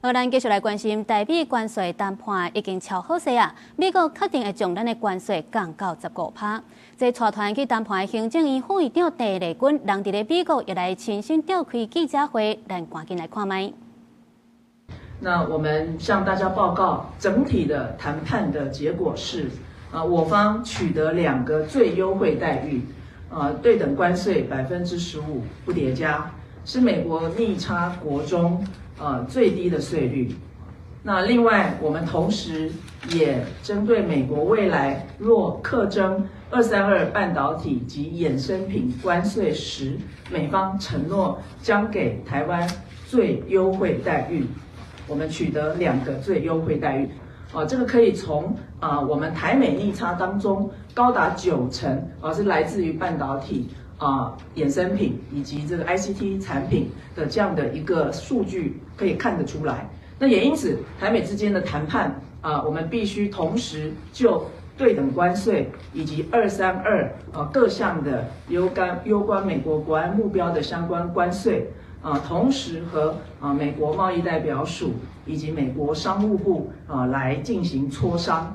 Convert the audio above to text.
好，咱繼續來關心台美關稅談判已經超好勢啊！美國確定會將咱的關稅降到15趴。這帶團去談判的行政院副院長鄭麗君，人佇咧美國也來親身召開記者會，咱趕緊來看覓。那我們向大家報告，整體的談判的結果是，啊，我方取得兩個最優惠待遇，啊，對等關稅15%不疊加，是美國逆差國中最低的稅率。那另外，我們同時也針對美國未來若課徵232半導體及衍生品關稅時，美方承諾將給台灣最優惠待遇。我們取得兩個最優惠待遇，啊，這個可以從啊我們台美逆差當中高達9成啊是來自於半導體啊衍生品以及這個 ICT 產品的這樣的一個數據可以看得出來。那也因此，台美之間的談判啊，我們必須同時就對等關稅以及232啊各項的攸關美國國安目標的相關關稅啊，同時和啊美國貿易代表署以及美國商務部啊來進行磋商。